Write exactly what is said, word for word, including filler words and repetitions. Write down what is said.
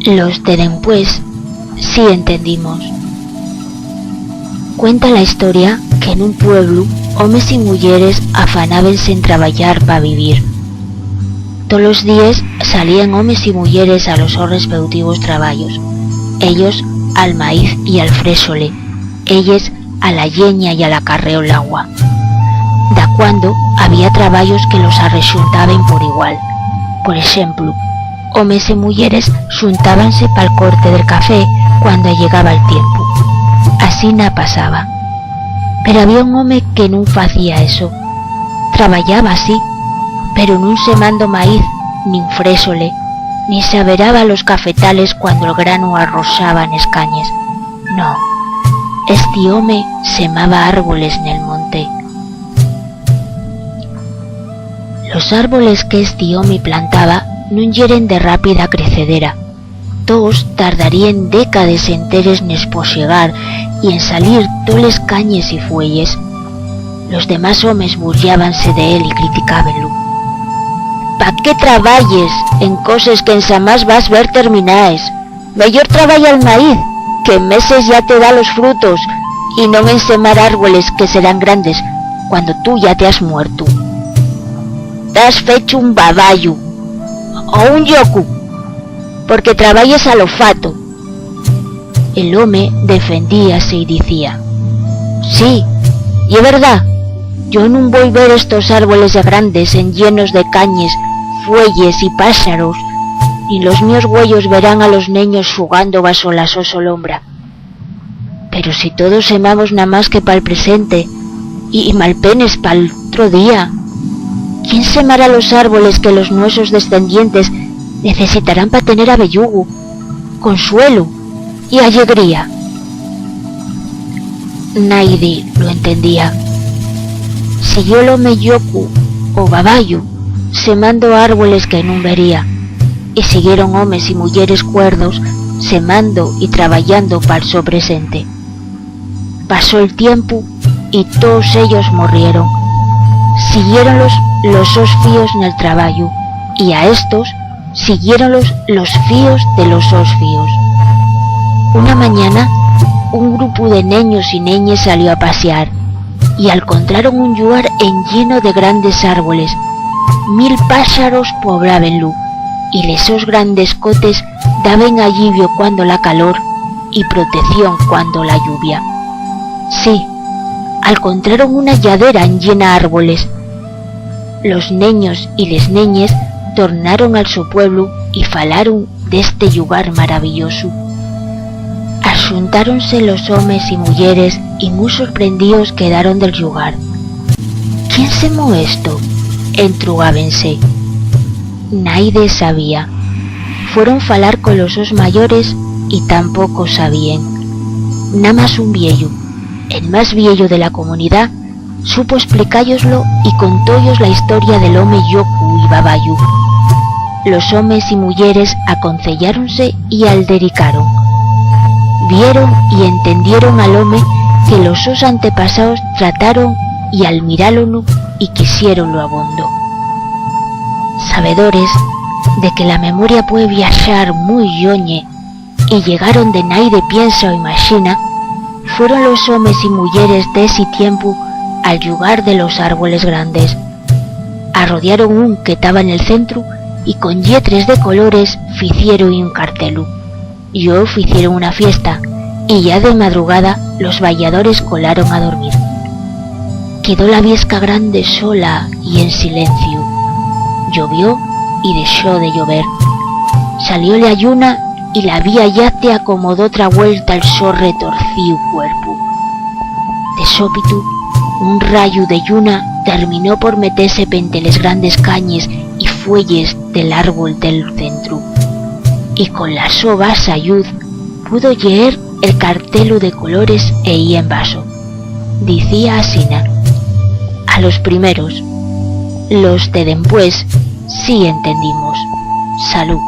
Los de dempués sí entendimos. Cuenta la historia que nun pueblu homes y muyeres afanábense en trabayar pa vivir. Tolos díes salíen homes y muyeres a los sos respeutivos trabayos, ellos al maíz y al fréxole, elles a la lleña y al acarreo l'agua. Dacuando había trabayos que los arrexuntaben por igual. Por exemplu, homes y muyeres xuntábanse pal corte del café cuando allegaba'l tiempu. Asina pasaba. Pero había un home que nun facía eso. Trabayaba, sí, pero nun semando maíz, nin fréxole, nin s'averaba los cafetales cuando el granu arroxaba nes cañes. No, esti home semaba árboles nel monte. Los árboles qu'esti home plantaba nun yeren de rápida crecedera. Toos tardaríen décades enteres n'espoxegar y en salir toles cañes y fueyes. Los demás homes burllábanse de él y criticábenlu. "¿Pa qué trabayes en coses qu'enxamás vas ver terminaes? Meyor trabaya el maíz, qu'en meses yá te da los frutos, y non enxemar árboles que serán grandes cuando tú yá teas muertu. T'has fechu un babayu o un llocu, porque trabayes a lo fato". El home defendíase y dicía: "Sí, ye verdá, yo nun voi ver estos árboles grandes enllenos de cañes, fueyes y páxaros, nin los mios güeyos verán a los neños xugando baso la so solombra. Pero si todos semamos namás que pal presente y, y malpenes pal otro día, ¿quién semará los árboles que los nuesos descendientes necesitarán pa tener abellugu, consuelu y allegría?". Naide lo entendía. Siguió l'home llocu o babayu, semando árboles que nun vería, y siguieron homes y muyeres cuerdos, semando y trabayando pal so presente. Pasó'l tiempu y toos ellos morrieron. Siguiéronlos los sos fíos nel trabayu, y a estos siguiéronlos los fíos de los sos fíos. Una mañana, un grupu de neños y neñes salió a pasiar, y alcontraron un llugar enlleno de grandes árboles. Mil páxaros poblábenlu, y les sos grandes cotes daben alliviu cuando la calor y protección cuando la lluvia. Sí, alcontraron una lladera enllena árboles. Los neños y les neñes tornaron al so pueblu y falaron d'esti llugar maraviyosu. Axuntáronse los homes y muyeres y mui sorprendíos quedaron del llugar. "¿Quién semó esto?", entrugábense. Naide sabía. Fueron falar colos sos mayores y tampoco sabíen. Namás un vieyu, el más vieyu de la comunidá, supo esplicáyoslo y contóyos la historia del home llocu y babayu. Los homes y muyeres aconseyáronse y aldericaron. Vieron y entendieron al home que los sos antepasaos trataron y almirálonu y quisiéronlo abondo. Sabedores de que la memoria puede viaxar mui lloñe y llegar onde naide piensa o imaxina, fueron los homes y muyeres d'esi tiempu al llugar de los árboles grandes. Arrodiaron un que taba nel centru y con lletres de colores ficieron un cartelu. Yó ficieron una fiesta, y ya de madrugada los bayadores colaron a dormir. Quedó la viesca grande sola y en silenciu. Llovió y dexó de llover. Salió la lluna y la Vía Lláctea acomodó otra vuelta el so retorcíu cuerpu. De sópitu, un rayu de lluna terminó por metese pente les grandes cañes y fueyes del árbol del centru, y con la so basa lluz pudo lleer el cartelu de colores ehí embaxo. Dicía asina: "A los primeros, los de dempués, sí entendimos. Salú".